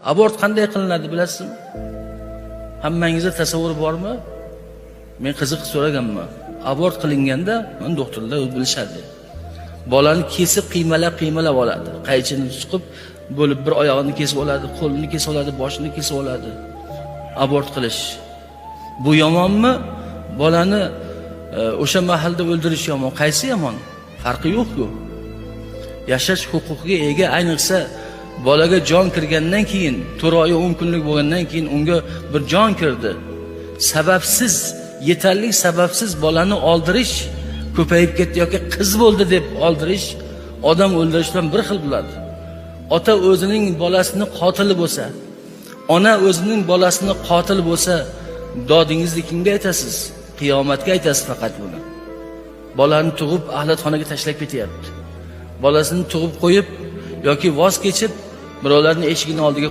Abort qanday qilinadi bilasizmi? Hammangizda tasavvur bormi? Men qiziq so'raganman. Abort qilinganda doktorlar o'zi bilishadi. Bolani kesib qiymalab qiymalab oladi. Qaychini suqib bo'lib bir oyog'ini kesib oladi, qo'lini kesib oladi, boshini kesib oladi. Abort qilish. Bu yomonmi? Bolani o'sha mahalda o'ldirish yomon. Qaysi yomon? Farqi yo'q-ku. Yashash huquqiga ega, ayniqsa bolaga jon kirgandan keyin, 4 oy 10 kunlik bo'lgandan keyin unga bir jon kirdi. Sababsiz, yetarli sababsiz bolani oldirish ko'payib ketdi yoki qiz bo'ldi deb oldirish odam o'ldirish bilan bir xil bo'ladi. Ota o'zining bolasini qotili bo'lsa, ona o'zining bolasini qotili bo'lsa, dodingizni kimga aytasiz? Qiyomatga aytasiz faqat buni. Bolani tug'ib axlatxonaga tashlab ketyapti. Bolasini tug'ib qo'yib yoki voz kechib birovlarning eshigini oldiga